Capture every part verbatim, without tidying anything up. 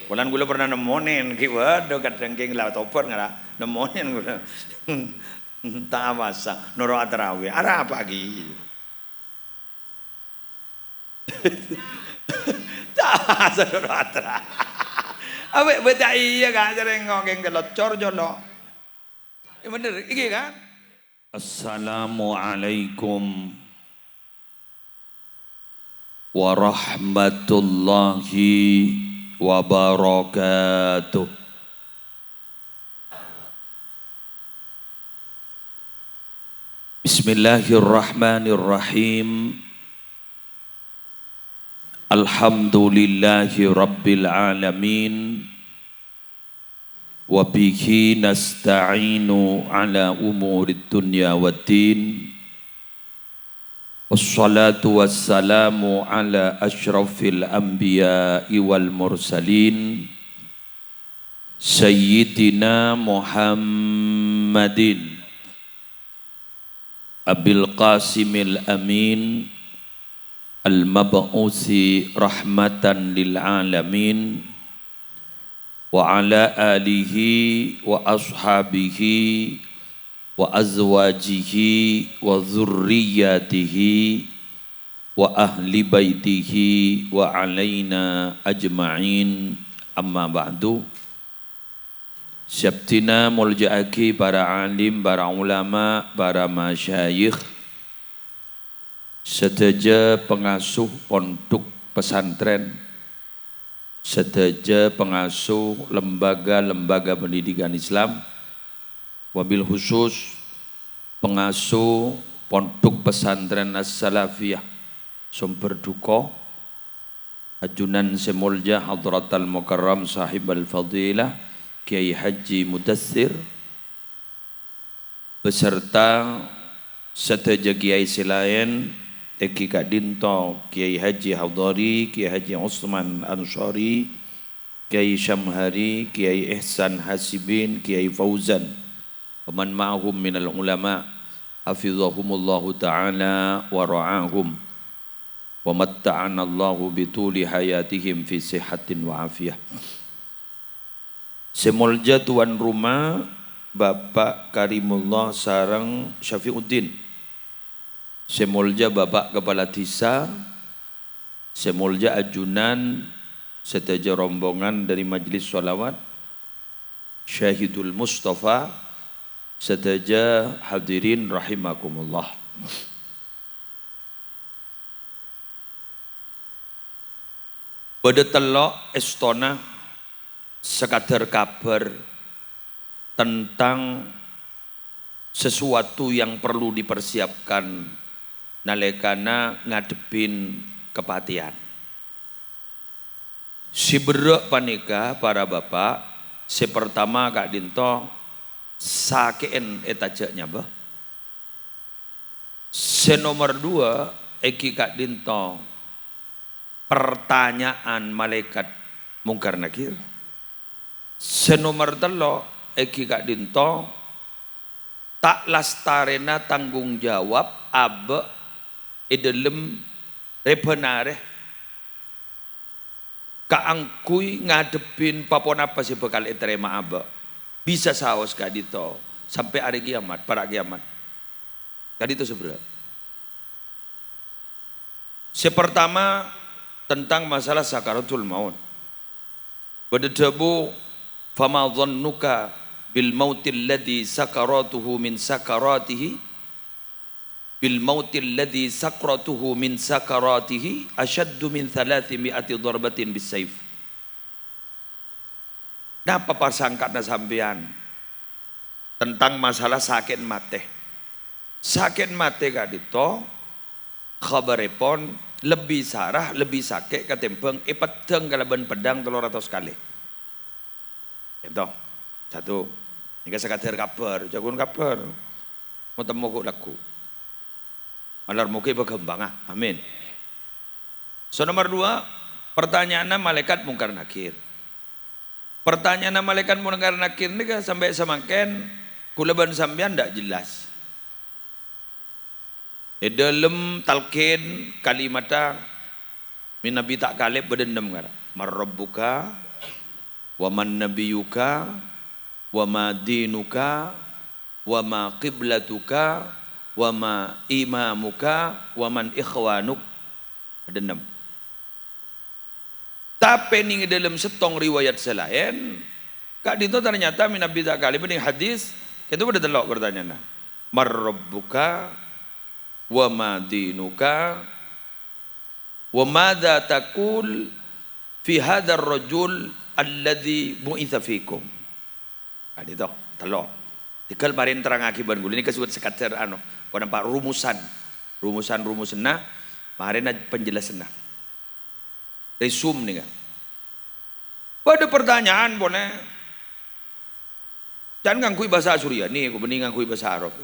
Polana kaulâ pernah nemmo nèn, ghi' bâdâ kadhâng kèng la tobat ngara nemmo nèn kaulâ. Ta' apowasa, noro' atarawi. Arapa ghi'? Ta' apowasa noro' atarawi. Abâ' bâdâ iyâ, Ka', sareng ngokèng tello cor jolo. Iyâ bhender, iki kan? Assalamualaikum warahmatullahi wabarakatuh. Bismillahirrahmanirrahim. Alhamdulillahi rabbil alamin. Wa bihi nasta'inu ala umurid dunya waddin. Wassalatu wassalamu ala asyrafil anbiya'i wal mursalin, Sayyidina Muhammadin Abil Qasimil Amin, al-mab'usi rahmatan lil alamin, wa ala alihi wa ashabihi wa azwajihi wa dzurriyyatihi wa ahli baitihi wa alaina ajma'in, amma ba'du. Sè abdhina molja'aghi para alim, para ulama, para masyayikh, sadhâjâ pangasuh pondhuk pesantren, sadhâjâ pangasuh lembaga-lembaga pendidikan Islam, wabil khusus pangasuh Pondhuk Pesantren As-Salafiyah Sumber Duko, ajunan sè molja Hadratal Mukarram Sahibal Fadilah Kiai Haji Mudassir, beserta sadhâjâ kiai sè laèn, èngghi ka'dinto Kiai Haji Hadhari, Kiai Haji Usman Ansori, Kiai Syamhari, Kiai Ihsan Hasibin, Kiai Fauzan, wa man ma'ahum minal ulama, hafizahumullahu ta'ala wa ra'ahum, wa matta'anallahu bituli hayatihim fi sihhatin wa afiyah. Sè molja tuan rumah, Bapak Karimullah sareng Syafiuddin. Sè molja Bapak Kepala Dhisa, sè molja ajunan sadhâjâ rombongan dhâri Majelis Sholawat, Syahidul Mustafa, sadhâjâ hadirin rahimakumullah. Bâdâ tello' èstona sakadhâr kabhâr tentang sesuatu yang perlu dipersiapkan nalèkana ngadhebbhin kapatèyan. Sè berrâ' panèka, para bapa', sè partama ka'dinto sakè'en ètajâ' nyabâ. Sè nomer duwâ', èngghi ka'dinto partanya'an malaèkat Mungkar Nakir. Sè nomer tello', èngghi ka'dinto ta' lastarèna tanggung jawab abâ' è dhâlem rè-bân arè kaangghuy ngadhebbhin pa-ponapa sè bhâkal ètarèma abâ'. Bisa saos ka'dinto sampè' arè kiyamat, para' kiyamat. Ka'dinto sè berrâ'. Sè partama, tentang masalah sakaratul maut. Bâdâ dhâbu, "Fama dhannuka bil mautil ladzi sakaratuhu min sakaratihi, bil mautil ladzi sakratuhu min sakaratihi asyaddu min thalathi mi'ati dharbatin bis saif." Napa pasangkana sampèyan tentang masalah sakè'en matè? Sakè'en matè ka'dinto khabârèpon lebbi sara, lebbi sakè' katèmbhâng èpeddhâng kalabân peddhâng tello ratos kalè. Ènto, satu. Nèka sakadhâr kabhâr, jhâ' ghun kabhâr. Mo-temmo ghu'-lagghu'. Malar moghi èpaghâmpanga. Amin. Sè nomer duwâ', partanya'anna malaèkat Mungkar Nakir. Partanya'anna malaèkat Mungkar Nakir nèka sampè' samangkèn kaulâ bân sampèyan ta' jelas. È dhâlem talqin kalimatta mènabi ta' kalèp bâdâ ennem ngara. "Man rabbuka?" "Wa man nabiyyuka, wa ma dinuka, wa ma qiblatuka, wa ma imamuka, wa man ikhwanuk." Ada ennem. Tapè nèng è dâlem sèttong riwayat sè laèn, ka'dinto ternyata mènabi ta' kalèbât nèng hadis, ka'dinto bâdâ tello' partanya'anna. "Man rabbuka? Wa ma dinuka? Wa madza taqul fi hadzal rajul alladzi bu'itsa fikum?" Ka'dinto, tello'. Tèghâl marèn terrangaghi bân ghulâ nèka sè sakadhâr, anu, ponapa rumusan. Rumusan-rumusanna, marèna penjelasanna. Resum nèka. Bâdâ partanya'an polè. Can ngangghuy bhâsa Suryani, ko bânnè ngangghuy bhâsa Arab.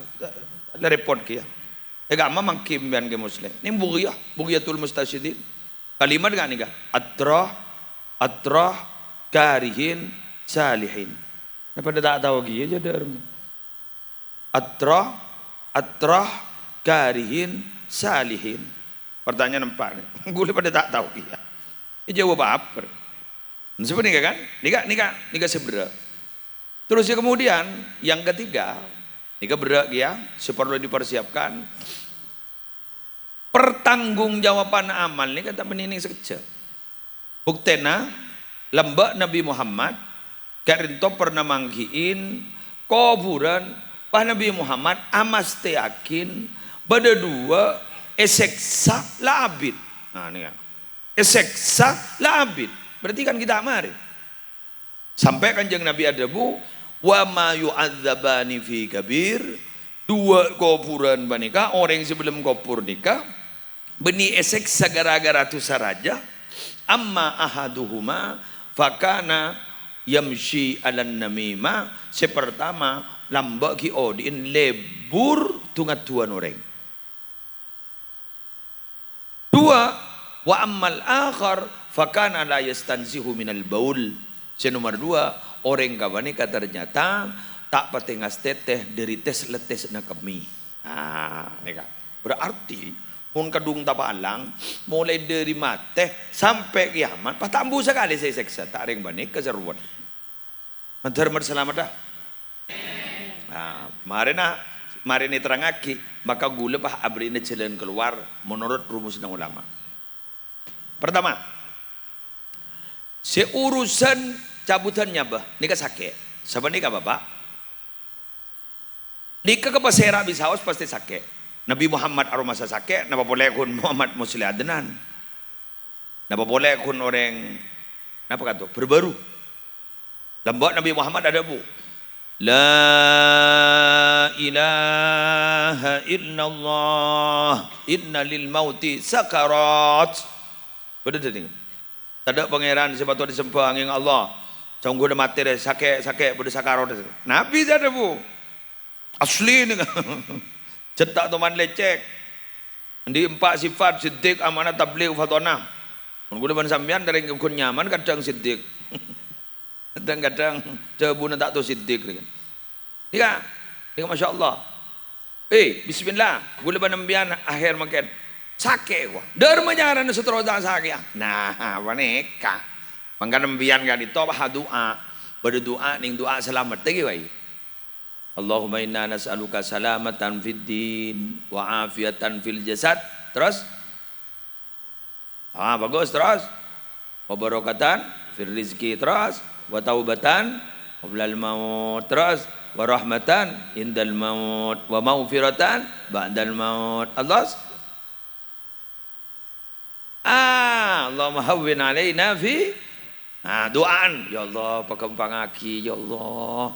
La rèpot kèya. È kamma mangkèn sampèyan kè Muslim. Nèng bughiyah, bughyatul mustarsyidin. Kalimat ngghi nèka? Atrah, atrah, karihin, salihin. Nah, padâ ta' tao kèya jâ' dârma. Atrah, atrah, karihin, salihin. Partanya'an empa' nè. Ghulâ padâ ta' tao kèya. Èjâwâb apa? Nah, sapanèka kan? Nèka, nèka, nèka sè berrâ'. Terus ya kemudian, yang ketiga, nèka berrâ' kèya, sè parlo dipersiapkan. Pertanggungjawaban amal nèka ta' mennèng sakejjhâ'. Buktèna, lambâ' Nabbhi Muhammad ka'dinto pernah mangghi'in kobhurân, pas Nabbhi Muhammad amastèyaghin bâdâ duwâ' èsèksa la abit. Nah, nèka. Èsèksa la abit. Berarti kan ghi' ta' marè. Sampè' Kanjeng Nabbhi adhâbu, "Wa ma yu'adzabani fi kabir," duwâ' kobhurân panèka, orèng sè bellem kobhur nèka, bânnè èsèksa ghârâ-ghârâ dhusa rajâ. "Amma ahaduhuma fakana yamshi alan namimah," sè partama lambâ' ghi' odi'in lebur du-ngadduwân orèng. Dua, "Wa ammal akhar fakana la yastanzihu minal baul." Sè nomer dua, orèng kapanèka ternyata ta' patè ngastètè dâri tès-lettèsna kemmè. Nah, nèka. Berarti, mon kadhung tapalang, molaè dâri matè sampè' kiamat, pas ta' embu sakalè sè èsèksa, ta' rèng panèka sè rowa. Mandhâr mar-salamet, ah. Nah, marèna, marèna èterrangaghi, maka ghulâ pas aberri'na jhâlân kalowar menurut rumusna ulama. Pertama, sè urusan cabudhân nyabâ, nèka sakè'. Sapanèka, Bapak? Nèka ka pasèra bisaos pastè sakè'. Nabbhi Muhammad aromasa sakè', napa polè ghun Muhammad Musleh Adnan? Napa polè ghun orèng, napa kanto? Bâr-bâru. Lambâ' Nabbhi Muhammad adhâbu, "La ilaha illallah, inna lil mauti sakarat." Bâdâ dhâddhi. Tadâ' pangèran sè patodhâ èsembhâ angèng Allah. Songghuna matè rè, sakè', sakè', bâdâ sakarat. Nabbhi sè adhâbu. Asli nèka. Jhâ' ta' toman lècèk. Andi' empa' sifat, siddiq, amanah, tabligh, fatonah. Mon ghulâ bân sampèyan dârèng ghun nyaman kadhâng siddiq. Kadhâng-kadhâng dhâbuna ta' tao siddiq, nèka. Nèka, nèka, masya Allah. Eh, bismillah, ghulâ bân sampèyan akhèr mangkèn. Sakè', wah. Dârma carana sè terro ta' sakè'a. Nah, panèka. Mangkana sampèyan ka'dinto pas adu'a. Bâdâ du'a, nèng du'a salamet, tèghi wae. "Allahumma inna nas'aluka salamatan fid din, wa afiyatan fil jasad." Terus? Ah, bagus, terus. "Wa barakatan fir rizki," terus. "Wa taubatan qoblal maut," terus. "Wa rahmatan indal maut, wa maghfiratan ba'dal maut." Terus? Ah, Allahumma hawwin alaina fi, nah, du'aan, "Ya Allah, paghâmpangaghi, ya Allah.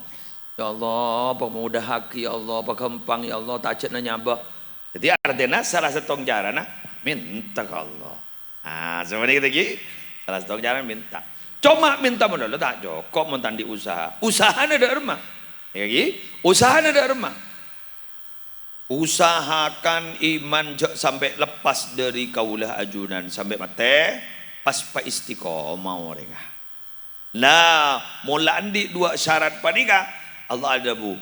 Ya Allah, pamudahaghi, ya Allah, paghâmpang, ya Allah, ta' ajhâna nyabâ." Dhâddhi, artèna sala sèttong carana mènta ka Allah. Ah, sapanèka lagi, sala sèttong carana mènta. Coma mènta malolo ta' cokop mon ta' andi' usaha. Usahana dâ' remma. Lagi, usahana dâ' remma. Usahakan iman jhâ' sampè' lepas dâri kaulâ ajunan sampè' matè, pas paistiqomah orèngnga. Nah, mola andi' duwâ' syarat panèka, Allah adhâbu,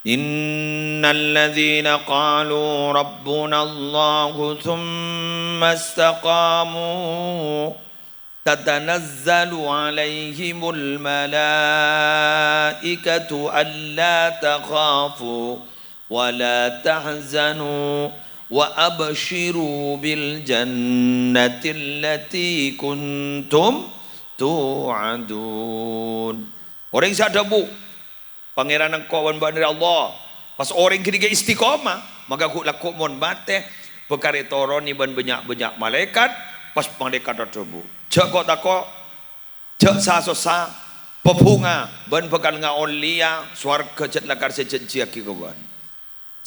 "Innal ladzina qalu rabbunallahu tsumma istaqamu." تتنزل عليهم الملائكة ألا تخافوا ولا تحزنوا وأبشروا بالجنة التي كنتم توعدون. Orèng sè adhâbu, "Pangèran engko' bân bâ'na rè Allah." Pas orèng ghânèka istiqomah, maka ghu'-, lagghu' mon matè, bhâkal ètoronè bân bânnya'-bânnya' malaèkat, pas malaèkat adhâbu, "Jhâ' ko'-tako', jhâ' sa-sossa, pabhunga, bân bhâkal ngaollèya sowarghâ jhât lakar sè èjhânjhiyaghi ka bâ'na."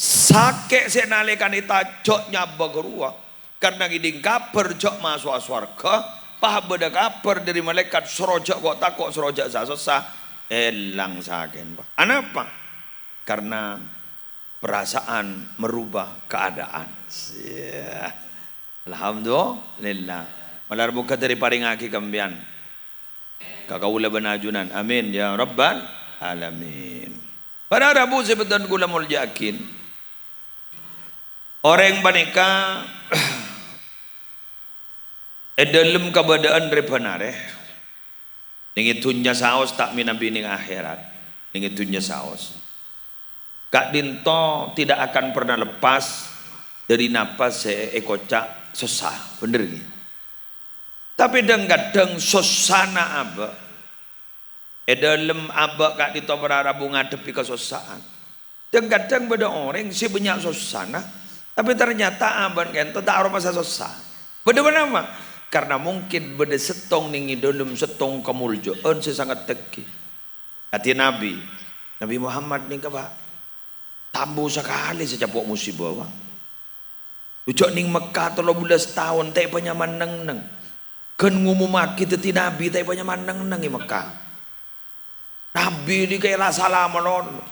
Sakè' sè nalèkana ètajhâ' nyabâ ka rowa, karna ngèdhing kabhâr jhâ' maso'a sowarghâ, pas bâdâ kabhâr dâri malaèkat soro jhâ' ko'-tako', soro jhâ' sa-sossa, èlang sakè'na, Pa'. Anapa? Karna perasaan merubah keadaan. Sia. Alhamdulillah. Malar moghâ dâri parèngaghi ka sampèyan, ka kaulâ bân ajunan. Amin, ya rabbal alamin. Para rabu sè bhâdhân kaulâ molja'aghi. Orèng panèka è dhâlem kabâdâ'ân rè-bân arè. Nèng è dhunnya saos ta' mènabi nèng akhèrat. Nèng è dhunnya saos. Ka'dinto tidak akan pernah lepas dâri napa sè èkoca' sossa. Bhender, ghi? Tapè dhâng-kadhâng sossana abâ'. È dhâlem abâ' ka'dinto para rabu ngadhebbhi kasossa'an. Dhâng-kadhâng bâdâ orèng sè bânnya' sossana, tapè ternyata abâ' ka'dinto ta' aromasa sossa. Bâdâ ponapa? Karna mungkin bâdâ sèttong nèng è dhâlem sèttong kamoljâ'ân sè sanget tèngghi. Kadhi Nabi, Nabi Muhammad nèka, Pa', tambu sakalè sè capo' musibâ, Pa'. Jhâ' nèng Mekka tello bellâs taon ta' èpanyaman neng-enneng. Ghân ngomommaghi dhâddhi nabi ta' èpanyaman neng-enneng è Mekka. Nabi nèka èla-sala malolo.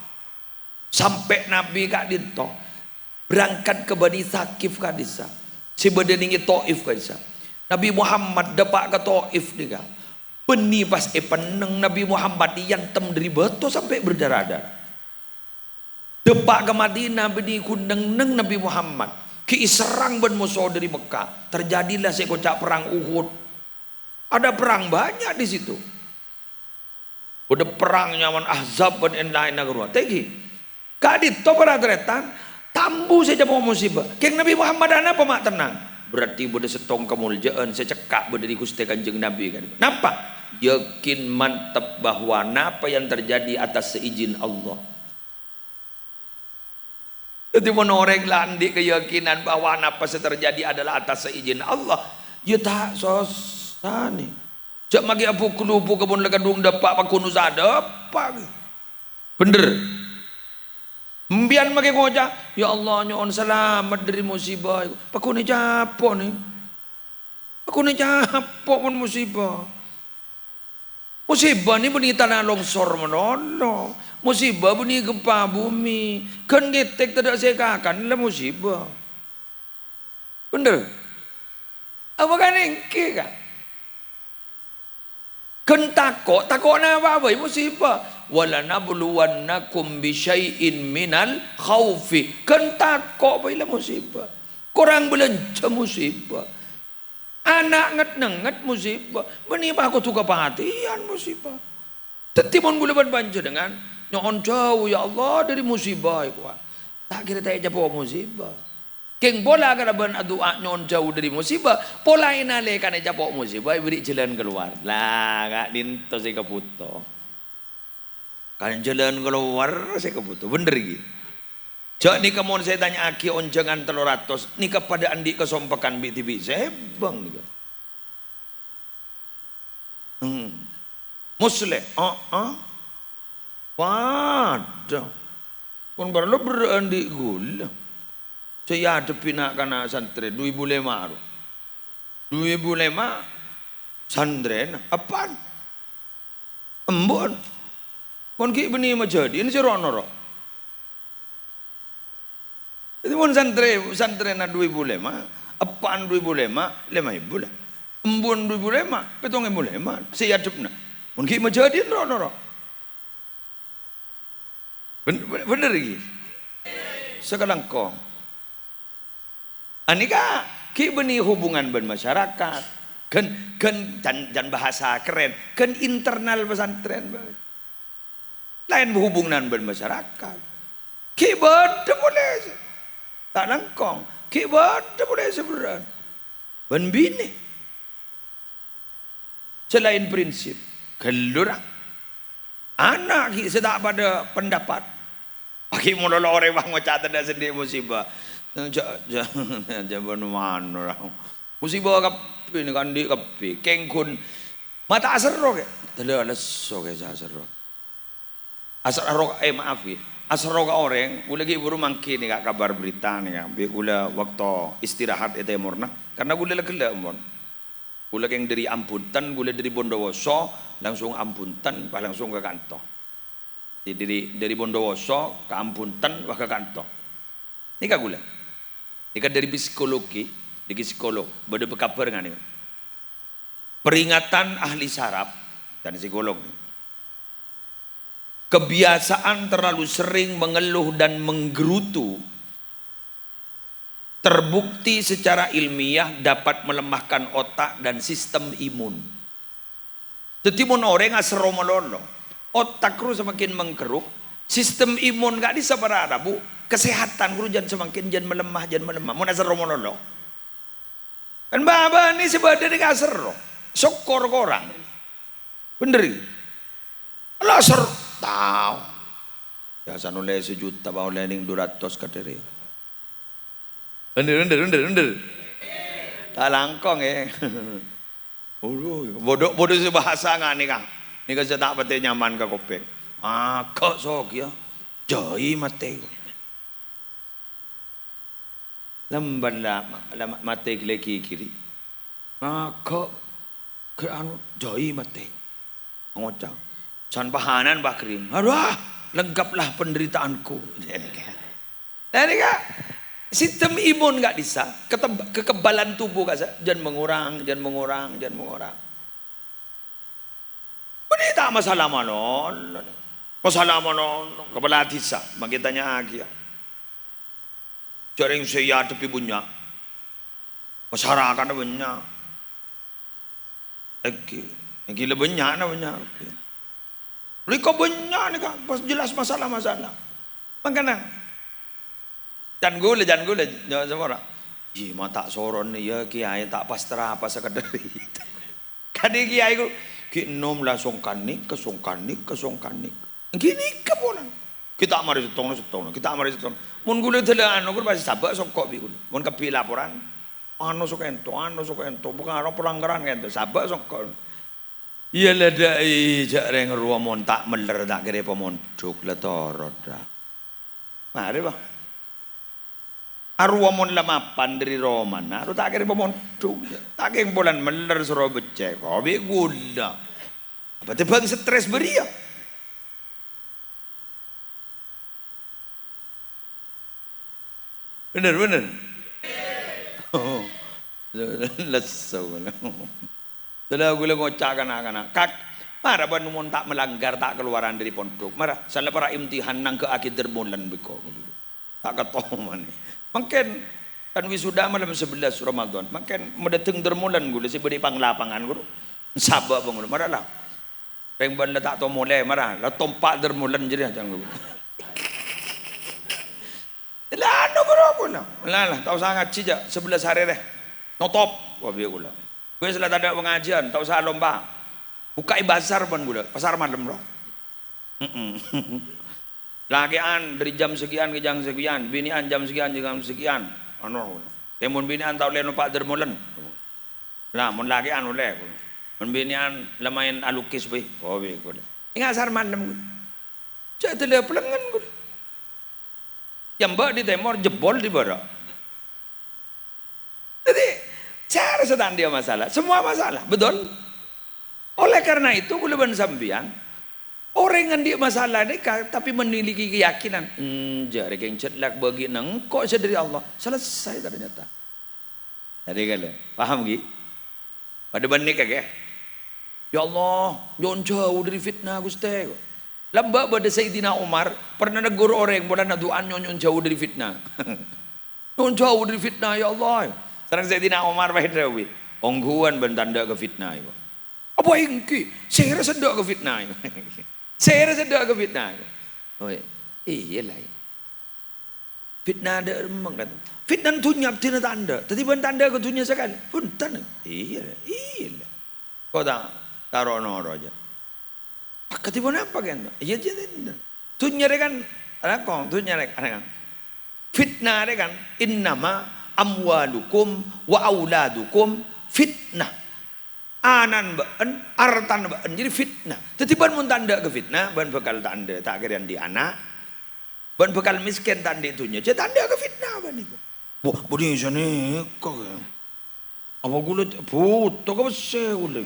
Sampè' Nabi ka'dinto berangkat ka Bani Saqif ka'dissa', sè bâdâ nèng è Thaif ka'dissa'. Nabi Muhammad dâpa' ka Thaif nèka. Bânnè pas èpennèng Nabi Muhammad èyantem dâri bâto sampè' berdarah-darah. Dâpa' ka Madinah bânnè ghun neng-enneng Nabi Muhammad. Ghi' èserrang bân moso dâri Mekka. Terjadilah sè èkoca' perang Uhud. Ada perang banyak di situ. Bâdâ perang nyamana Ahzab bân èn-laènna ghâruwa. Tèngghi. Ka'dinto para tarètan, tambu sè capo' musibâ. Kèng Nabi Muhammad anapa ma' tennang? Berarti bâdâ sèttong kamoljâ'ân sè cekka' bâdâ dâri Ghustè Kanjeng Nabi, kan? Napa? Yakin mantep bahwa napa yang terjadi atas seizin Allah. Dhâddhi, mon orèng la andi' kayakinan bahwa napa sè terjadi adalah atas seizin Allah, ya ta' sossa, nè. Jhâ' maghi abu-ghulubu ka mon la kadhung dâpa' paghun usaha dâpa'. Bhender. Empèyan maghi ngoca', "Ya Allah, nyo'on salamet dâri musibâ." Paghun ècapo', nè. Paghun ècapo' mon musibâ. Musibâ nè bânnè tana longsor malolo. Musibâ bânnè gempa bumi. Ghân ngètèk tadâ' sè èkakan la musibâ. Bhender? Apa kan èngghi, Ka'? Ghân tako', tako' napa bhâi musibâ. "Walanabluwannakum bisyai'in minal khaufi." Ghân tako' bhâi la musibâ. Korang bâlânjhâ musibâ. Ana' nget-nengnget musibâ, bânnè pakodu kapatèyan musibâ. Dhâddhi, mon kaulâ bân panjhennengngan nyo'on jhâu, "Ya Allah, dâri musibâ èkowa," ta' kèra ta' ècapo' musibâ. Kèng pola kalabân adu'a nyo'on jhâu dâri musibâ, pola è nalèkana ècapo' musibâ èberri' jhâlân kalowar. La, ka'dinto sè èkabhuto. Kan jhâlân kalowar sè èkabhuto, bhender, ghi? Jhâ' nèka mon sè ètanya'aghi onjhângan tello ratos, nèka padâ andi' kasompakan bi'-dhibi' sèbâng nèka. Hmm. Musleh, ah, ah. Padâ. Pon parlo berrâ' andi' ghulâ. Sè èadhebbhi na'-kana' santrè du èbu lèma' ro. Du èbu lèma' santrèna. Eppa'na? Embu'na. Mon ghi' bânnè majâdiyân sè ro'-noro'. Dhâddhi, mon santrè, santrèna du èbu lèma', eppa'na du èbu lèma', lèma èbu la. Embu'na du èbu lèma', pèttong èbu lèma'. Sè èadhebbhâ. Mon ghi' majâdiyân ro'-noro'. Bhen-, bhen-, bhender, ghi? Sakalangkong. Anèka ghi' bânnè hubungan bân masyarakat, Ghân, ghân, can, can bahasa keren, ghân internal pesantren bhâi. Laèn hubungan bân masyarakat. Ghi' bâdâ polè sè ta' langkong, ghi' bâdâ polè sè berrâ'. Bân binè. Sè laèn prinsip, ghâllu ra. Ana' ghi' sè ta' padâ pendapat. Ghi' malolo orèng bâ ngoca' tadâ' sè andi' musibah. Ja-, ja-, jhâ' bân mano ra. Musibah kabbhi nèka andi' kabbhi. Kèng ghun ma' ta' aserro kè. Tadâ' lesso kè sè aserro. Aserro, eh, maaf, ya. Aserro ka orèng, ghulâ ghi' buru mangghi nèka kabar berita nèka. Bi' ghulâ bâkto istirahat è tèmorra. Karna ghulâ la ghellâ' mon. Ghulâ kèng dâri Ambunten, ghulâ dâri Bondowoso, langsung Ambunten, pas langsung ka kanto. Dâri, dâri, dâri Bondowoso ka Ambunten, pas ka kanto. Nèka ghulâ. Nèka dâri psikologi, dâri psikolog, bâdâ pekabar ngani. Peringatan ahli saraf, dan psikolog. Kebiasaan terlalu sering mengeluh dan menggerutu terbukti secara ilmiah dapat melemahkan otak dan sistem imun. Dhâddhi, mon orèng aserro malolo, otak ru semakin mengkeruk, sistem imun ka'dissa' para rabu, kesehatan ru jân semakin jân melemah, jân melemah. Mon aserro malolo. Kan bâbâna sè bâdâ nèka aserro. Sokor korang. Bhender, ghi? La ser-, tao. Biasa nolè sajuta, pa olè nèng du ratos kadhârè. Bhender, bhender, bhender, bhender. Ta' langkong, eh. Aduh, bâdâ, bâdâ sè bahasa nga' nèka. Nèka sè ta' patè nyaman ka kopèng. Agâ' sok, ya. Jhâi matè. Lambân la, la matè ghilâ ghighiri. Agâ', ghi' anu, jhâi matè. Ngoca', "San pahanan, Pak Krim." "Aduh, lengkaplah penderitaanku." Nah, nèka, sistem imun ka'dissa', ketem-, kekebalan tubuh ka'dissa', jân mengurang, jân mengurang, jân mengurang. Bânnè ta' masalah malolo. Masalah malolo. Kapala dhisa, mangkè tanya'aghiyâ. Jhâ' rèng sè èadhebbhi bânnya'. Masyarakatna bânnya'. Èngghi, èngghi la bânnya'na bânnya'. Lèko bânnya' nèka, pas jelas masalah-masalah. Mangkana, can ghulâ, can ghulâ, nyo-, sapa ra? Iyâ, ma' ta' sorona, iyâ, kèyaè ta' pas-trapassa kadhârè. Kadhi kèyaè ghu-, ghi' ennom la songkan nèka, songkan nèka, songkan nèka. Ghi' nèka polana. Ghi' ta' marè sèttongnga, sèttongnga. Ghi' ta' marè sèttongnga. Mon ghulâ dâlâ anu, ghulâ pastè sabâ' soko' bi' ghulâ. Mon kabbhi laporan, anu soko' ènto, anu soko' ènto, pangara pelanggaran ènto, sabâ' soko'. Iyâ la dhâ'i, jhâ' rèng rowa mon ta' mèller ta' kèra pamondhuk la torot, ra. Marè, bâ. Arowa mon la mapan dâri romana, ro ta' kèra pamondhuk. Ta' kèng polana mèller soro beccè', kobi' ghulâ. Apa tèbhâng stres bâriyâ? Bhender, bhender. Lesso. Dâlâ ghulâ ngoca' kana'-kana', "Kak, mara bân mon ta' malanggar, ta' kalowaran dâri pondhuk. Mara, sala para' imtihan nangghâ'aghi dermolen bhâko." Ta' katoman. Mangkèn kan wisuda malem sabellâs Ramadan. Mangkèn madâteng dermolen ghulâ sè bâdâ è pang-lapangan, ghuru. Sabâ' bân ghulâ, mara la. Rèng bân la ta' tao molè, mara. La tompa' dermolen jârèya, can ghulâ. La anu, ghuru, ghulâ. La, la, ta' osa ngajhi, jhâ'. Sabellâs arè rè. Notop, wah, bi' ghulâ. Ghulâ sè la tadâ' pangajiyân, ta' osa lomba. Bukka'i pasar bân ghulâ, pasar malem, ro. Mm-mm. Lakè'an dâri jam sekian ka jam sekian, binè'an jam sekian ka jam sekian. Anu, kè mon binè'an ta' ollè nompa' dermolen. La, mon lakè'an ollè. Mon binè'an la maèn alukis bhâi. Oh, bi' ghulâ. Ènga' pasar malem. Jhâ' dâlâ pelengngen ghulâ. Yâ, mbâ' di tèmor, jebol di bârâ'. Jadi, sè arassa ta' andi'â masalah, semua masalah, betul? Oleh karena itu, ghulâ bân sampèyan, orèng andi' masalah nèka, tapi memiliki keyakinan, "Enjâ', rèkèng jetlak bâgiyânna engko' sè dâri Allah." Selesai ternyata. Jadi, ghulâ, paham, ghi? Padâ bân nèka, ghi? "Ya Allah, nyo'on jhâu dâri fitnah, Ghustè." La mbâ' bâdâ Sayyidina Umar, pernah neggur orèng, polana du'ana nyo'on jhâu dâri fitnah. "Nyo'on jhâu dâri fitnah, ya Allah." Sareng Sayyidina Umar pas èdhâbuwi, Ongghuwân bân tandhâ ka fitnah, Pak. Apa èngghi? Sèra sè tandhâ ka fitnah. Sèra sè tandhâ ka fitnah. Oh, iyâ la. Fitnah dâ' remma, kan. Fitnah dhunnya abdhina tandhâ. Dhâddhi bân tandhâ ka dhunnya sakalè. Bhunten. Iyâ, iyâ. Kok ta', ta' ro-noro jâ. Akadhi ponapa, kan? Iyâ, jâ, dhunnya rè kan, alako, dhunnya rè, alako. Fitnah rè kan, "Innama amwalukum wa auladukum fitnah." Ana'na bâ'na, artana bâ'na, jârèya fitnah. Dhâddhi bân mon tandhâ ka fitnah, bân bhâkal tandhâ ta' kèra andi' ana', bân bhâkal mèskèn ta' andi' dhunnya, jâ tandhâ ka fitnah bân nèko. Wah, bânnè sanèka, ya. Apa kaulâ bhuto ka pèssè kaulâ?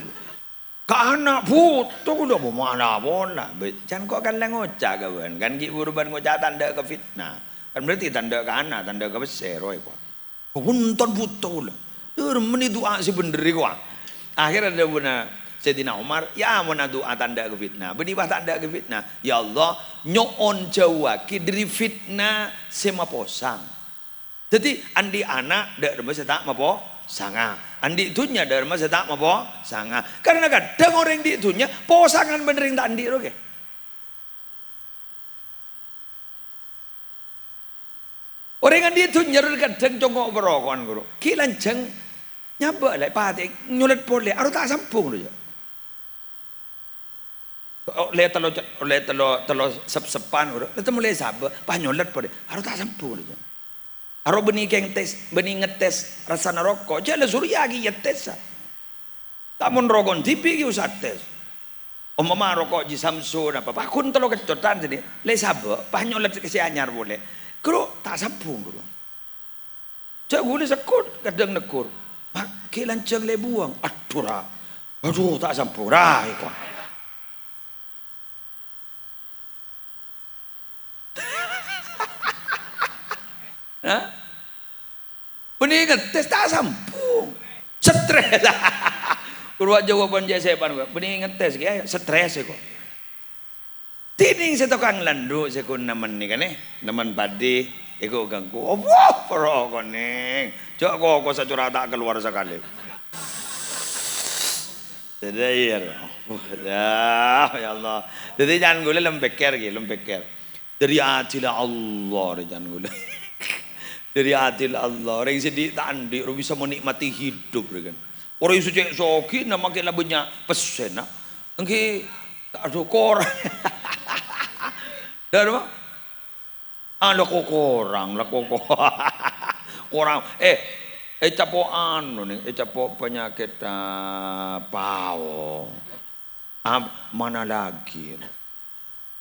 Ka ana' bhuto kaulâ, apa mala pola? Bâ-, can kok kan la ngoca' ka bân, kan ghi' buru bân ngoca' tandhâ ka fitnah. Kan berarti tandhâ ka ana', tandhâ ka pèssè, rowa kok. Bhunten bhuto kaulâ. Dhâremma nè du'a sè bhendher rèko, ah. Akhèrra dhâbuna Sayyidina Umar, "Ya, mon adu'a tandhâ ka fitnah." Bânnè pas tandhâ ka fitnah. "Ya Allah, nyo'on jhâuwâghi dhâri fitnah sè maposang." Dhâddhi, andi' ana' dhâremma sè ta' maposanga. Andi' dhunnya dhâremma sè ta' maposanga. Karna kadhâng orèng andi' dhunnya, posangan bân rèng ta' andi' rowa, ghi. Orèng andi' dhunnya rowa kadhâng congo' paroko'an, ghuru. Ghi' lanjhâng nyabâ' la, èpatè'è, nyolèt polè, aro ta' sambhung, rowa, jâ. Ollè tello, ollè tello, tello sep-seppan, ghuru. La temmo la èsabâ', pas nyolèt polè, aro ta' sambhung, rowa, jâ. Aro bânnè kèng tes, bânnè ngetes rassana roko', jâ la soro yâ ghi' yâ tes, a. Ta' mon roko' dhibi' ghi' usa tes. Ompama roko' Ji Samsu napa, pas ghun tello keccotan sènè, la èsabâ', pas nyolèt ka sè anyar polè. Ghuru, ta' sambhung, ghuru. Jâ' ghulâ sèkot, kadhâng neggur. "Mak, ghi' lanjhâng la èbuwâng." "Adhu, ra." "Adhu, ta' sambhung, ra," èko. Hah? Bânnè ngetes ta' sambhung. Stres. Ghuru ajâwâbhân jâ' sèpan, bânnè ngetes, kèya stres, èko. Dhinèng sè tokang landhu' sè ghun nemmen nèka nè, nemmen padhi, èko ganggu. Wah, poro konèng. Jâ' koko sacora ta' kalowar sakalè. Dhâddhi, iyâ, ya, ya Allah. Dhâddhi, can ghulâ lem pèkkèr, ghi, lem pèkkèr. Dhâri adilla Allah, rè, can ghulâ. Dhâri adilla Allah. Orèng sè andi' ta' andi', ro bisa menikmati hidup, rè, kan. Orèng sè cè' soghi, na makè la bânnya' pèssèna. Èngghi, adhu, korang. Dhâremma? Ah, la ko-, korang, la ko-, ko-, korang. Eh, ècapo' anu, nèng, ècapo' panyakèt, ah, pao. Ah, mana lagi?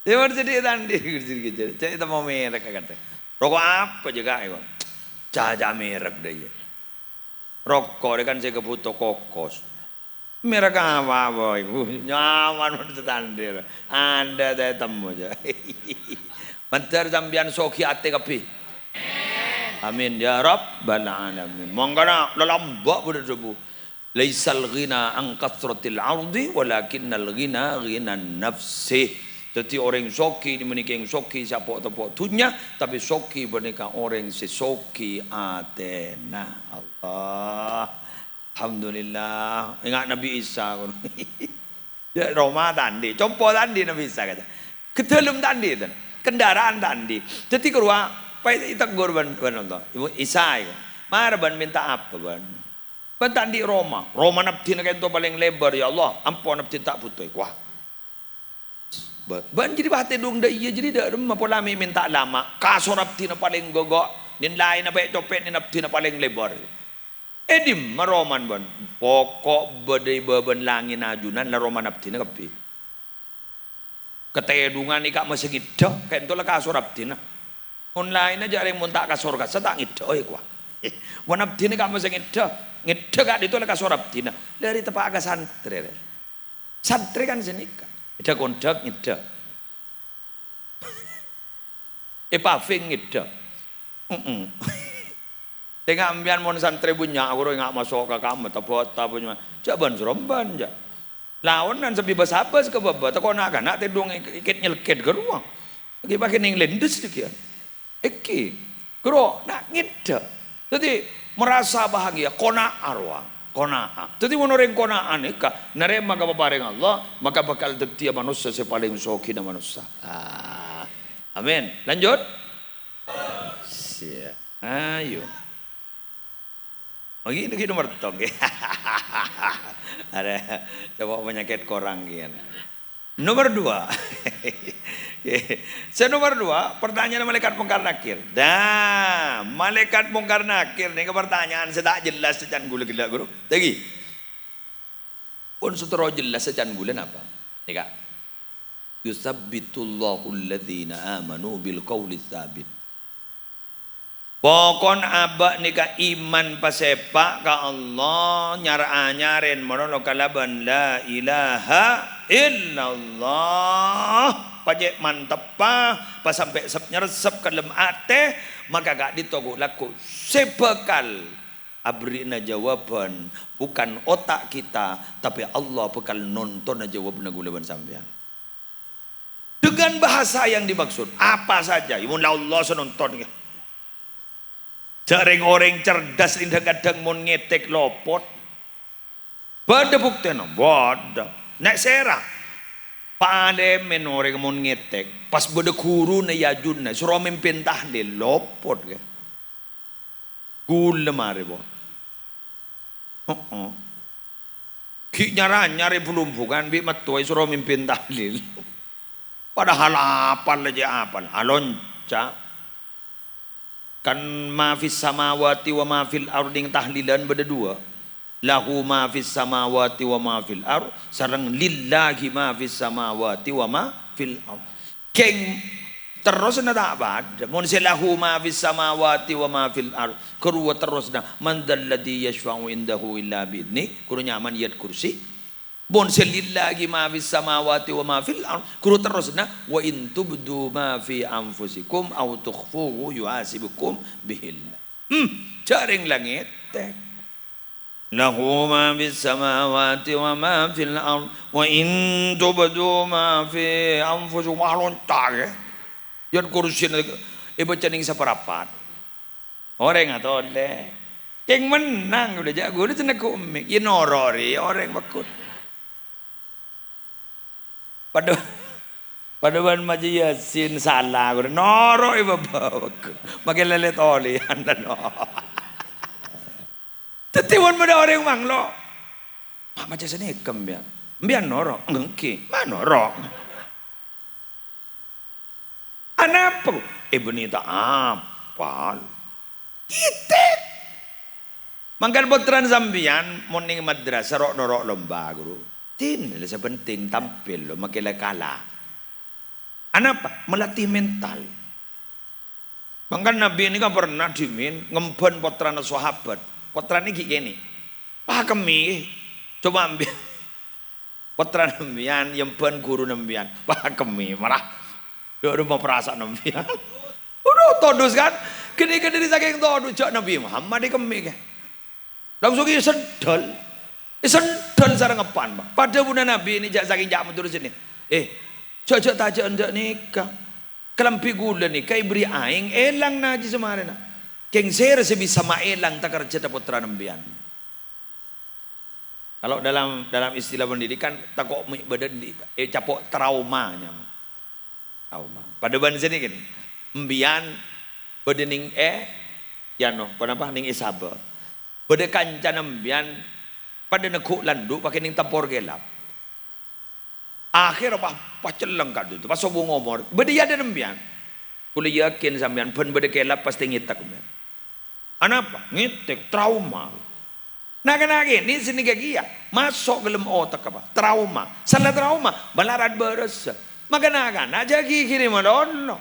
Yâ, mon sè andi' ta' andi', cè' temmo merek kadhâng. Roko' apa jâ, Ka', èko? Ca'-ca' merek dâ' iyâ. Roko' rè kan sè èkabhuto kokos. Merek apa, apa, iku? Nyaman mon sè ta' andi'. Andi' ta' ètemmo, jâ. Mandhâr sampèyan soghi atè kabbhi. Amin, ya Rabbal Alamin. Mangkana, lalamba' bâdâ dhâbu. "Laisal ghina an katsratil ardi, walakinnal ghina ghinan nafsi." Dhâddhi, orèng soghi nèka mènèka soghi sè apo'-topo' dhunnya, tapè soghi panèka orèng sè soghi atèna. Allah. Alhamdulillah. Enga' Nabbhi Isa, kono. Yâ, roma ta' andi', compo' ta' andi' Nabbhi Isa, kata. Ka dâlem ta' andi', ten. Kendaraan ta' andi'. Dhâddhi, karowa, pas ètegghur bân, bân Allah. Ibu Isa, iku. "Mara bân mènta apa, bân?" Bân ta' andi' roma. Romana abdhina ka'dinto palèng lèbâr, ya Allah. Ampon abdhina ta' bhuto, èkowa. Bân, bân jârèya pas tèdung dâ' iyâ jârèya dâ' remma pola mè' mènta lama. Kasor abdhina palèng ghâgâ. Nèng laènna pè'-copè' nèng abdhina palèng lèbâr. È dimma romana, bân? Poko' bâdâ è bâbâna langngè' ajunan la romana abdhina kabbhi. Katèdungan è ka'emma sè ngèddhâ, ka'dinto la kasor abdhina. Mon laènna jâ' rèng mon ta' kasor kassa' ta' ngèddhâ, oh, èkowa. Mon abdhina è ka'emma sè ngèddhâ, ngèddhâ ka'dinto la kasor abdhina. La rè teppa'a ka santrè, rè. Santrè kan sanèka. Èdhâk-ondhâk ngèddhâ. Èpaving ngèddhâ. Heeh. Tènga' empèyan mon santrè bânnya', ghuru enga' maso' ka ka'emma, tebâ-tebâ bânnya'. Jâ' bân-srombân, jâ'. Laonan sabâ-bâsabâs ka bâbâ, tako' na'-kana' tèdung èk-, èkèt-nyèlkèt ka rowa. Ghi' pakè nèng lèndhes dhâgghiyân. Èngghi. Ghuru, na' ngèddhâ. Dhâddhi, merasa bahagia, kona'a rowa. Qanaah. Dhâddhi, mon orèng qanaah nèka narèma ka paparèngnga Allah, maka bhâkal dhâddhiyâ manossa sè palèng sogina manossa. Ah. Amin. Lanjut. Siap. Ayo. Oh, ghi' nomor tong, ghi'. Ada, coba penyakit korang, ghi'. Nomor dua. Sè nomor dua, pertanyaan Malaikat Mungkar Nakir. Nah, Malaikat Mungkar Nakir nèka pertanyaan sè ta' jelas sè can ghulâ ghellâ', Ghuru. Lagi. Pon sè terro jelas sè can ghulâ napa? Nèka. "Yutsabbitullahu alladzina amanu bil qauli tsabit." Pokon abâ' nèka iman pasèpa' ka Allah, nyar-anyarèn malolo kalabân la ilaha illallah. Pajhât manteppa, pasampè' sep-nyersep ka dâlem atè, maka ka'dinto ghu-, lagghu' sè bhâkal aberri'na jawaban, bukan otak kita, tapi Allah bhâkal nontona jawabanna ghulâ bân sampèyan. Dengan bahasa yang dimaksud, apa saja, ya, mon la Allah sè nonton, ya. Jhâ' rèng-orèng cerdas, kadhâng-kadhâng mon ngètèk lopot. Bâdâ buktèna? Bâdâ. Nè' sèra? Pa'alèmèn orèng mon ngètèk. Pas bâdâ ghuruna è ajunna, soro mimpin tahlil, lopot, ya. Ghulâ marè, pon. Heeh. Ghi' nyar-anyar è Blumbungan bi' mattowa èsoro mimpin tahlil. Padahal apal aja apal. Alonca'. Kan ma fis samawati wa ma fil ardhi tahlilan bâdâ dua. Lahu ma fis samawati wa ma fil ardh, sareng lillahi ma fis samawati wa ma fil ardh. Kèng terrosna ta' padâ. Mon sè lahu ma fis samawati wa ma fil ardh, ghâruwa terrosna, "Man dzalladzi yasyfa'u indahu illa bi idznih," ghâruwa nyamana ayat kursi. Mon sè lillahi ma fis samawati wa ma fil ardh, ghâruwa terrosna, "Wa in tubdu ma fi anfusikum aw tukhfuhu yuhasibkum bihillah." Hmm, jhâ' rèng la ngètèk. Lahu ma fis samawati wa ma fil ard, wa in tubdu ma fi anfusikum, wah, lonca', ya. Ayat kursi nè-, èbâca nèng saparapat. Orèng atolè. Kèng mennang, ghulâ jhâ' ghulâ sè neggu' mik. Ya noro' rè, orèng pekko. Padâ, padâ bân maca Yasin sala, ghulâ noro'è bâbâ. Makè lèlè tolèyan, no. Dhâddhi, mon bâdâ orèng manglo, "Ma' maca sanèka, mbiyan? Mbiyan noro'?" "Èngghi, ma' noro'." "Anapa, Gu?" "Eh, bânnè ta' apal." Kètè. Mangkana pottrana sampèyan mon nèng madrasah ro'-noro' lomba, Ghuru. Dinah la sè pentèng tampil, lo, makè la kala. Anapa? Melatih mental. Mangkana Nabi nèka pernah dhimèn ngembhân pottrana sahabat. Pottrana ghi' kènè'. Pakemmè. Coba ambi-, pottrana sampèyan, èyembhân ghuruna sampèyan. Pakemmè, malah. Dhu, dhu, ma' parasa'an sampèyan. Aduh, todus kan? Ghânèka dhâri sakèng todus, jhâ' Nabi Muhammad èkemmè, kè. Langsung èsendhâl. Èsendhâl sareng eppa'na, Pak. Padâ buna Nabi nè jhâ' sakèng jhâ' mator sènè. "Eh, jhâ', jhâ' tajhâ'ân jhâ' nèka. Kalambhi ghulâ nèka èberri' aèng, èlang najis samarèna. Kèng sèra sè bisa maèlang takerjhâ pottrana sampèyan?" Kalau dalam, dalam istilah pendidikan, tako' mè' bâdâ di, eh, capo' trauma, nyama. Trauma. Padâ bân sènè, kan? Sampèyan bâdâ nèng, eh, yano, ponapa, nèng è sabâ. Bâdâ kancana sampèyan padâ neggu' landhu' pakè nèng tempor kèlap. Akhèrra pas, pas celleng ka'dinto, pas sobung omor. Bâdâ è adâ'na sampèyan. Kaulâ yakin sampèyan bân bâdâ kèlap pastè ngètèk sampèyan. Anapa? Ngètèk, trauma. Na'-kana' kènè' sè nèka kèya maso' ka dâlem otak apa? Trauma. Sala trauma, malarat bârâssa. Maka na'-kana' jhâ' ghighiri malolo.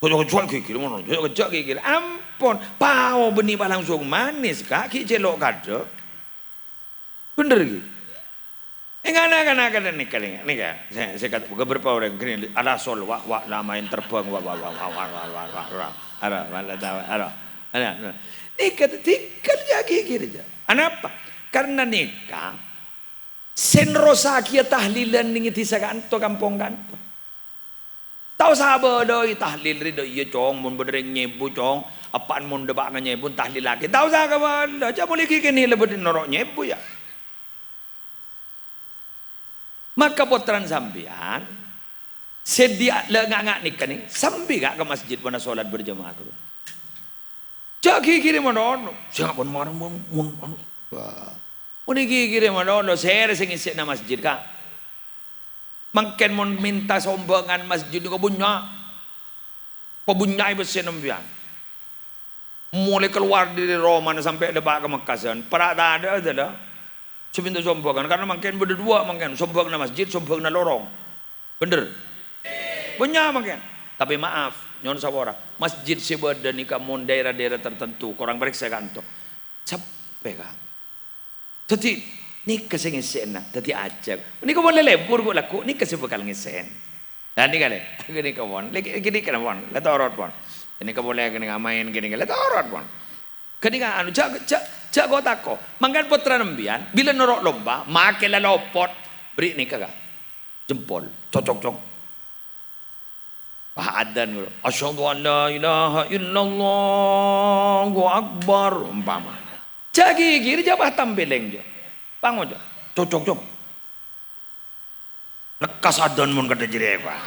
Kejjhâ' ghighiri malolo, kejjhâ' ghighiri. Ampon, pao bânnè pas langsung manis, Ka', ghi' cèlo' kaadâ'. Bhender, ghi? Èngana, èngana, èngana, nèka, nèka, nèka. Sè, sè kat-, beberapa orèng gini, ala sol, wa, wa, la maèn terbang, wa, wa, wa. Ara, wala tawa, ara. Ara, ara. Nèka, tinggal jâ' ghighir jâ'. Anapa? Karena nèka, sè nerrossaghiyâ tahlilan nèng è dhisa ka'anto, kampong ka'anto. Ta' osa abâlâi tahlil rè, dâ' iyâ, Cong, mon bâdâ rèng nyèbu, Cong, eppa'en mon dâpa' nganyèbu, tahlillaghi. Ta' osa kabâlâ, jhâ' molaè ghi' kènè' la bâdâ noro' nyèbu, yâ. Maka pottrana sampèyan, sè dhi-, la nga'-nga' nèka nè, sambi ka, ka masjid bân asolat berjamaah, ghuru. Jhâ' ghighiri manono. Sènga' bân marèng mon, mon, anu, wah. Mon èghighiri manono, sèrè sè ngèssèna masjid, Ka'? Mangkèn mon mènta sombhângan masjid nèko bânnya'. Pabânnya'è pèssèna sampèyan. Molaè kalowar dâri romana sampè' dâpa' ka Mekkasân, para' tadâ' adâ' la sè mènta sombhângan, karna mangkèn bâdâ duwâ' mangkèn, sombhânganna masjid, sombhânganna lorong. Bhender? Bânnya' mangkèn. Tapè maaf, nyo'on sapora, masjid sè bâdâ nèka mon daerah-daerah tertentu, korang parèksa kanto. Seppè, Ka'. Dhâddhi, nèka sè ngèssèna, dhâddhi ajhâk. Nèka mon la lebur, ghu', lagghu', nèka sè bhâkal ngèssèna. Lah, nèka lè, nèka pon, lè, nèka, nèka pon, la torot pon. Nèka polè kènè' amaèn kènè', la torot pon. Kènè' anu, jhâ', jhâ', jhâ' ko-tako. Mangkèn pottrana sampèyan, bilâ noro' lomba, makè la lopot. Bherri' nèka, Ka'. Jempol. Cocok, Cong. Wah, adzan ngono. "Asyhadu an la ilaha illallah, Allahu Akbar," umpama. Jhâ' ghighiri, jhâ' pas tampèlèng, jhâ'. Pangoca'. Cocok, Cong. Lekkas adzan mon kadhâ' jârèya, Pak.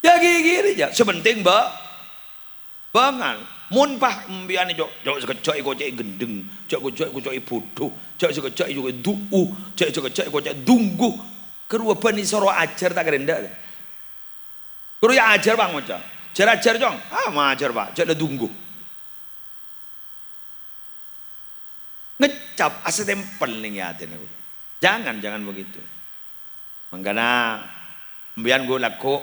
Jhâ' ghighiri, jhâ'. Sè pentèng, Mbak. Bângal, mon pas empèyan, jhâ', jhâ' sakejjhâ' èkoca'è ghendheng, jhâ' kejjhâ' èkoca'è bhudhu, jhâ' sakejjhâ' èkoca'è du'u, jhâ' sakejjhâ' èkoca'è dunggu. Karowa bânnè soro ajhâr ta' karèndhâ'. Karowa yâ ajhâr, Pak, ngoca'. Jhâr-ajhâr, Cong. Ah, majhâr, Pak. Jhâ' la dunggu. Ngecap, asètèmpel nèng atèna. Jangan, jangan begitu. Mangkana, empèyan ghu' lagghu',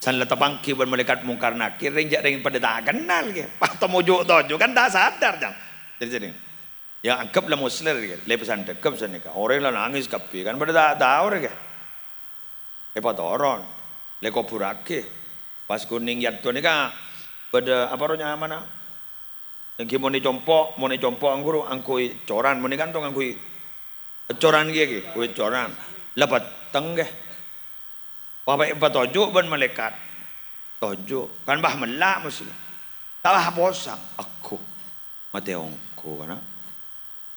san la tapangghi bân malaèkat Mungkar Nakir, rèng jhâ' rèng padâ ta' kennal, ghi. Pas tomo ju'-toju', kan ta' sadar, jang. Jadi, jadi, yâ, anggep la Musleh, ghi. Lè pesan dhâgghâp sanèka. Orèng la nangès kabbhi, kan padâ ta' tao, rè, ghi. Èpatoron. Lè kobhurraghi. Pas kunèng yaddo nèka, bâdâ apa ro nyamana? Èngghi mon è compo', mon è compo' angguru angghuy coran, mon è kantong angghuy coran kèya, ghi, angghuy coran. La petteng, ghi. Pas èpatoju' bân malaèkat. Toju'. Kan bâ mella' mosè. Ta' bâ posang. Agghu. Matè ongghu, kana'.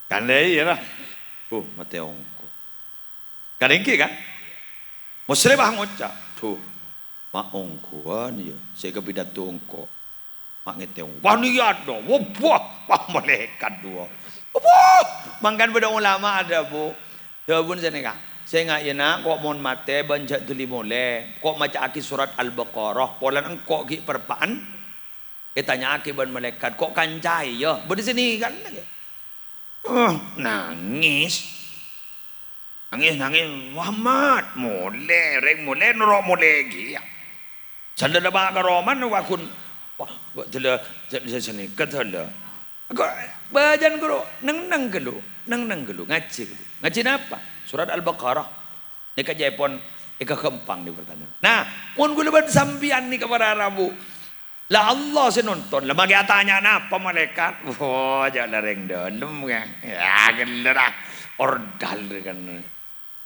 Kan la iyâ, la. Agghu, matè ongghu. Kan èngghi, kan? Musleh bâ ngoca', "Dhu, ma' ongghuwân, yâ, sè èkapidato engko'." Ma' ngètèng. Wah, niyat, do. Wah, wah, wah, malaèkat duwâ'. Wah, mangkana bâdâ ulama adhâbu. Dhâbuna sanèka, "Sènga' yâ, Na', ko' mon matè bân jhâ' dhuli molè. Ko' maca'aghi sorat Al-Baqarah. Polana engko' ghi' parappa'na ètanya'aghi bân malaèkat. Ko' kancaè, yâ." Bâdâ sanèka, ghi. Oh, nangès. Nangès, nangès, "Muhammad, molè, rèng molè, noro' molè kèya." Sandhâna bâ' ka romana, wah, ghun, wah, wah, jhâ' la, jhâ', jhâ' sanèka, jhâ' la. Ko', bâjâna, ghuru, neng-neng ghâllu, neng-neng ghâllu, ngajhi ghâllu. Ngajhi napa? Sorat Al-Baqarah. Nèka ca'èpon èkaghâmpang nè partanyaan. Nah, mon kaulâ bân sampèyan nèka para rabu, la Allah sè nonton, la makè atanya napa malaèkat? Wah, jhâ' la rèng dâlem, yâ. Yâ, ghellâ' ra. Ordal, kan.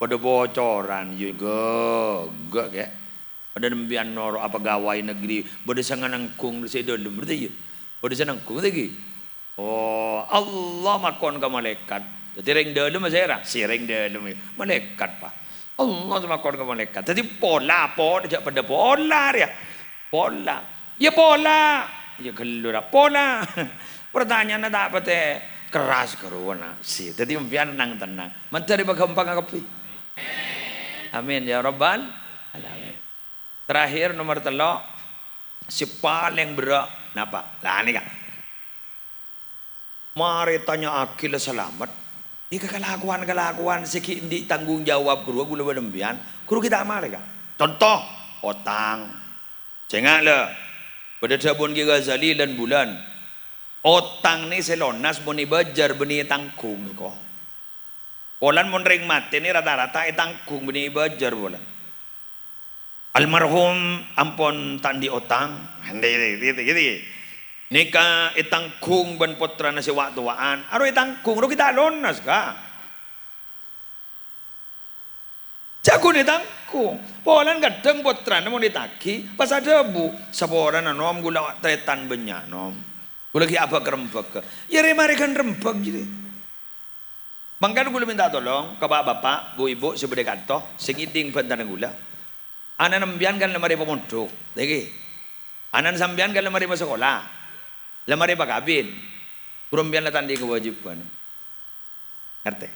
Padâ bocoran, yâ, ghâ', ghâ', kè. Padâ nembiyân noro' apa pegawai negeri, bâdâ sè nganangghung sè dâlem, berarti, yâ. Bâdâ sè nangghung, berarti, ghi. Oh, Allah makon ka malaèkat. Dhâddhi rèng dâlem sèra? Sè rèng dâlem, yâ. Malaèkat, Pak. Allah sè makon ka malaèkat. Dhâddhi pola, pola, jhâ' padâ pola rèya. Pola. Yâ pola. Yâ ghâllu ra. Pola. Pertanyaanna ta' patè kerras ghâruwa, na. Sè. Dhâddhi empèyan nang-tennang. Mandhâr èpaghâmpanga kabbhi. Amin ya rabbal alamin. Terakhir, nomor tello', sè palèng berrâ' napa? Lah, nèka. Marè tanya'aghi la salamet. Nèka kalakowan-kalakowan sè ghi' andi' tanggung jawab ghâruwa kaulâ bân empèyan. Ghuru ghi' ta' marè, Ka'. Conto, otang. Sènga' la, padâ dhâbuna Kè Ghazali lan bulân. Otang nè sè lonas mon èbâjâr bânnè ètangghung, nèko. Polana mon rèng matè nè rata-rata ètangghung bânnè èbâjâr polana. Almarhum ampon ta' andi' otang. Andi', andi', andi', andi'. Nèka ètangghung bân pottrana sè wa'-towa'an. Aro ètangghung, aro ghi' ta' lonas, Ka'. Jhâ' ghun ètangghu. Polana kadhâng pottrana mon ètagi, pas adhâbu, "Saporana, Nom, ghulâ tarètan bânnya', Nom. Ghulâ ghi' abâk-rembâghâ." Iyâ, rè-marè ghân rembâk jârèya. Mangkana ghulâ mènta tolong ka pa'-bapa', bu'-ibu' sè bâdâ è kanto, sè ngèdhing bhântana ghulâ. Ana'na sampèyan kan la marè pamondhuk, ngghi. Ana'na sampèyan kan la marè masakola, la marè pakabin. Bhuru sampèyan la ta' andi' kawâjibhân. Ngartè?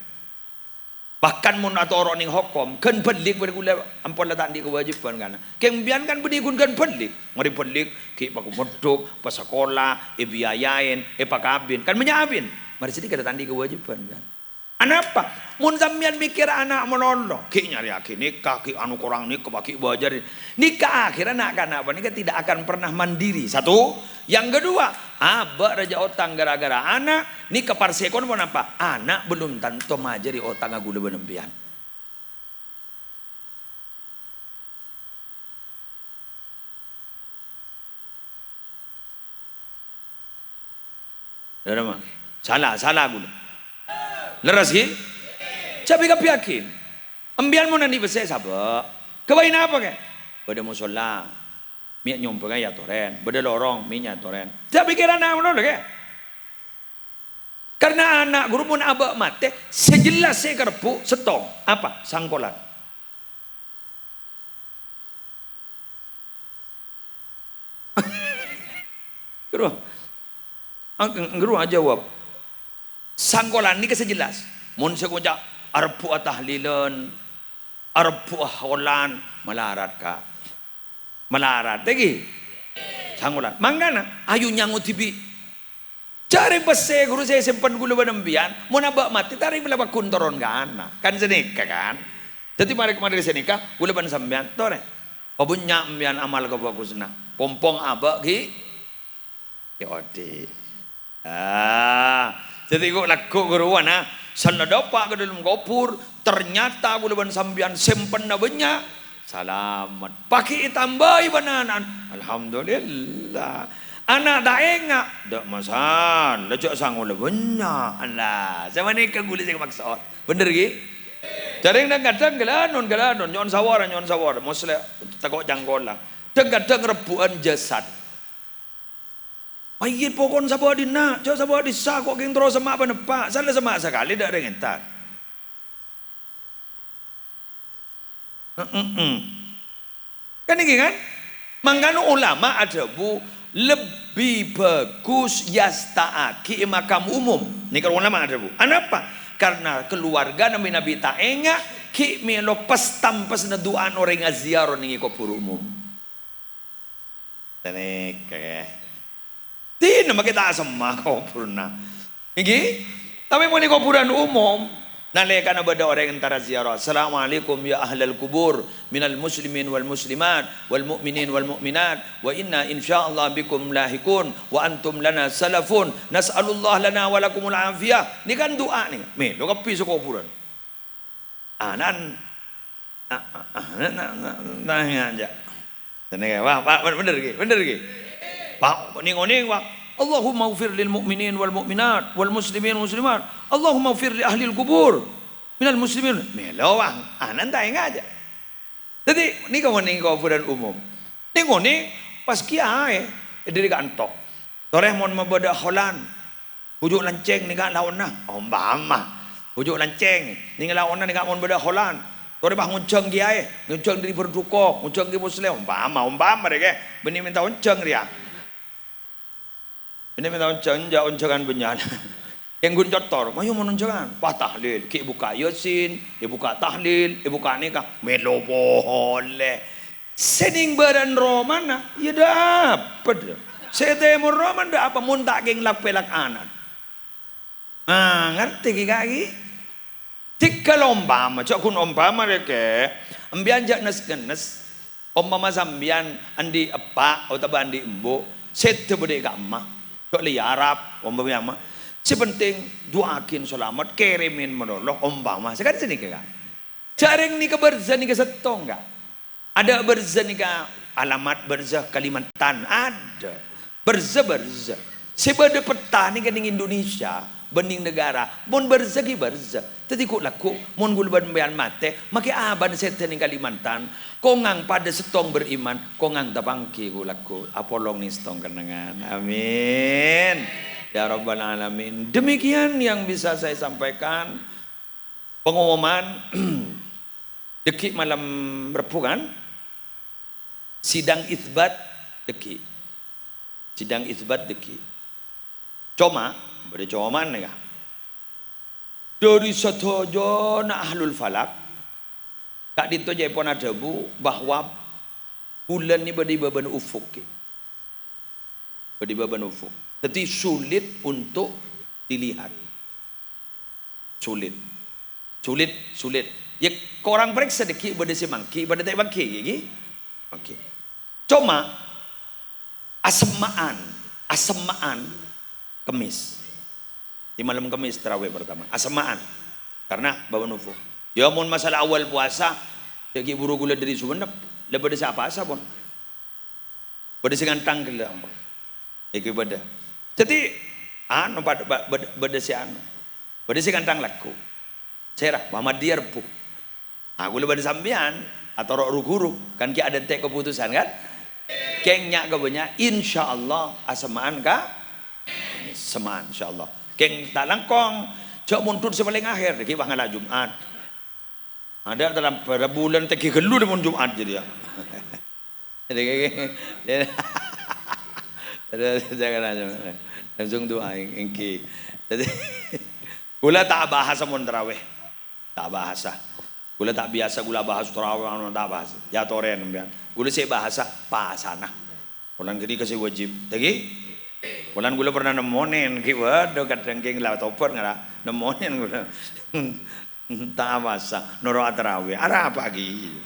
Bahkan mon atoro' neng hokom, ghân bâlik bân ghulâ ampon la ta' andi' kawâjibhân, kan. Kèng sampèyan kan bânnè ghun ghân bâlik. Marè bâlik, ghi' pamondhuk, pasakola, èbiayaè, èpakabin. Kan bânnya' abin. Marè sanèka la ta' andi' kawâjibhân, kan. Anapa? Mon sampèyan mèkkèr ana' malolo, ghi' nyarèyaghi nèka, ghi' anu korang nèka, ghi' bâjâr. Nèka akhèrra na'-kana' panèka tidak akan pernah mandiri. Satu. Yang kedua, abâ' rajâ otang gara-gara ana', nèka parsèkona ponapa? Ana' belum tanto majâri otangnga ghulâ bân sampèyan. Dârâmma? Sala, sala ghulâ. Lerres, ghi? Jhâ' bi-kabbhiyaghi. Sampèyan mon andi' pèssè, sabâ'. Ghâbây napa, kè? Bâdâ mosolla. Mè' nyombhângnga èyatorè. Bâdâ lorong, mè' èyatorè. Jhâ' pèkkèran ana' malolo, kè? Karna ana' ghuru mon abâ' matè, sè jelas sè èkarebbhu' sèttong. Apa? Sangkolan. Ghuru. Ang-, ghuru ajâwâb. Sangkolan nèka sè jelas. Mon sè ngoca' arebbhu'a tahlilan, arebbhu'a holan, malarat, Ka'. Malarat, ghi? Sangkolan. Mangkana, ayu nyango dhibi'. Jhâ' rèng pèssè ghuru sè èsempen ghulâ bân sampèyan, mon abâ' matè, ta' rèng la pagghun toron ka ana'. Kan sanèka, kan? Dhâddhi marè, marè sanèka, ghulâ bân sampèyan, torè. Pabânnya' sampèyan amal kabhâghusânna. Pompong abâ' ghi? Ghi odi'. Ah, dhâddhi ghu-, lagghu' ghuru ana', sella dâpa' ka dâlem kobhur, ternyata ghulâ bân sampèyan sempenna bânnya', salamet. Paghi' ètambâi bân ana'na, alhamdulillah. Ana' ta' enga', ta' masalah, jhâ' sangolla bânnya'. Allah, sapanèka ghulâ sè maksod. Bhender, ghi? Jhâ' rèng dhâng-kadhâng ghâlânon, ghâlânon, nyo'on sawara, nyo'on sawara, moslè tako' cangkola. Dhâng-kadhâng rebbhu'ân jasad. Mayyit pokon sabâ' dinna', jhâ' sabâ' dissa', ko' kèng terro semma' paneppa', sala semma' sakalè dâ' rèng entar. Heeh. Kan ènggi, kan? Mangkana ulama adhâbu, lebbi bhâghus èyasta'aghi è makam umum. Nèka ulama adhâbu. Anapa? Karna kaluwarga Nabi-nabi ta' enga' ghi' mèlo pas-tampasna du'ana orèng aziarah neng è kobhur umum. Sanèka, kè. Dinah makè ta' semma' kobhurna. Ènggi? Tapè mon è kobhurân umum, nalèkana bâdâ orèng entara ziarah, "Assalamualaikum ya ahlal kubur, minal muslimin wal muslimat, wal mu'minin wal mu'minat, wa inna insyaallah bikum lahiqun, wa antum lana salafun, nas'alullah lana wa lakumul afiyah." Nèka kan du'a nèka. Mèlo kabbhi sakobhurân. Anan. Ah, ah, ah, na, na, na, na, ya, ya. Tenang ya, Pak, Pak, bener, bener, ghi? Bener, ghi? Pak, neng-oneng, Pak. Allahumma ghfir lil mu'minin wal mu'minat, wal muslimin muslimat. Allahumma ghfir li ahlil kubur minal muslimin. Mèlo, Pak. Anan ta' enga' jâ. Dhâddhi, nèka mon neng kobhurân umum. Neng-oneng, pas kèyaè, è dâri kanto. Torè mon mabâdâ holan, bhuju' lancèng nèka laonna, ompama. Bhuju' lancèng nèka laonna nèka mon bâdâ holan. Torè pas ngonjhâng kèyaè, ngonjhâng dâri Bhârdhuko, ngonjhâng Kè Muslèh, ompama, ompama rè kè. Bânnè mènta onjhâng rèya. Bânnè mènta onjhâng, enjâ' onjhângan bânnya'. Kèng ghun cottor, mayu mon onjhângan. Pas tahlil, ghi' èbukka' Yasin, èbukka' tahlil, èbukka' nèka. Mèlo polè. Sè neng bârâ'na romana, iyâ dâ' apa, dâ'? Sè tèmor romana dâ' apa mon ta' kèng lak-pèlak ana'? Ah, ngartè ghi, Ka', ghi? Tèghâl ompama, jhâ' ghun ompama rè kè. Sampèyan jhâ' nes-ngennes. Ompama sampèyan andi' eppa' otabâ andi' embu', sèdhâ bâdâ è ka'emma. Jhâ' lè Arab, ompama. Sè pentèng du'aaghin salamet, kèrèmè malolo, ompama. Sakalè sanèka, Ka'. Jhâ' rèng nèka bârzah nèka sèttong, Ka'. Adâ' bârzah nèka alamat bârzah Kalimantan, adâ'. Bârzah-bârzah. Sè bâdâ petta nèka neng Indonesia, bânnè negara. Mon bârâ' ghi' bârâ'. Dhâddhi ghu'-lagghu', mon ghulâ bân sampèyan matè, makè abâ'na sèdhâ neng Kalimantan, kongang padâ sèttong beriman, kongang tapangghi ghu'-lagghu', apolong neng sèttong kennengngan. Amin. Ya Rabbal Alamin. Demikian yang bisa saya sampaikan. Pengumuman, dhâggi' malem Rebbhu, kan? Sidang isbat dhâggi'. Sidang isbat dhâggi'. Coma, bâdâ comana, ya. Dhâri sadhâjâna ahlul falak, ka'dinto ca'èpon adhâbu bahwa bulân nè bâdâ è bâbâna ufuk, ghi. Bâdâ è bâbâna ufuk. Dhâddhi sulit untuk dilihat. Sulit. Sulit, sulit. Ya, korang parèksa dhâggi' bâdâ sè mangghi, bâdâ ta' mangghi, ghi? Mangghi. Coma, asemma'an, asemma'an Kemmès. È malem Kemmès tarawih pertama. Asemma'an. Karena bâbâna ufuk. Ya, mon masalah awal puasa, dhâggi' buru ghulâ dhâri Sumenep, la bâdâ sè apasa, pon. Bâdâ sè ngantang ghellâ', ampon. Èghi bâdâ. Dhâddhi, anu, pad-, pa-, bâd-, bâdâ sè anu. Bâdâ sè ngantang lagghu'. Sèra, Muhammadiyah Rebbhu. Ah, ghulâ bân sampèyan, atoro' ru-ghuru. Kan ghi' adântè' kaputusan, kan? Kèng nya' ka bânnya', insyaallah, asemma'an ka-, semma'an, insyaallah. Kèng ta' langkong, jhâ' mondhut sè palèng akhèr, ghi' pas ngala' Jum'at. Adâ' dalam bârâ bulân tèngghi ghâllu mon Jum'at jârèya. Jangan aja. Langsung du'a, èng-, èngghi. Dhâddhi, ghulâ ta' bahasa mon tarawih. Ta' bahasa. Ghulâ ta' biyasa ghulâ bahas tarawih, anu, ta' bahasa. Ya, torè sampèyan. Ghulâ sè bahasa pasana. Polana ghânèka sè wajib. Dhâggi'? Polana ghulâ pernah nemmonè, ghi, waduh, kadhâng kèng la tobhât ngara nemmonè ghulâ. Ta' bahasa. Noro' atarawih. Arapa ghi?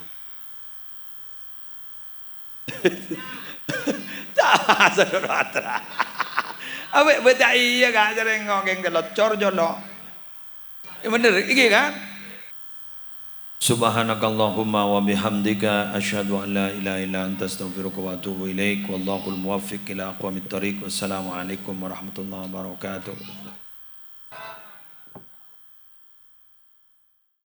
Ta' sadhâjâna atra. Abâ' bâca iyâ, Ka', jârèya ngokèng telocor jolo. Yâ bhender, èngghi, Ka'? Subhanakallahumma wa bihamdika, asyhadu an la ilaha illa anta, astaghfiruka wa atubu ilaik. Wallahul muwaffiq ila aqwamit thariq. Wassalamualaikum warahmatullahi wabarakatuh.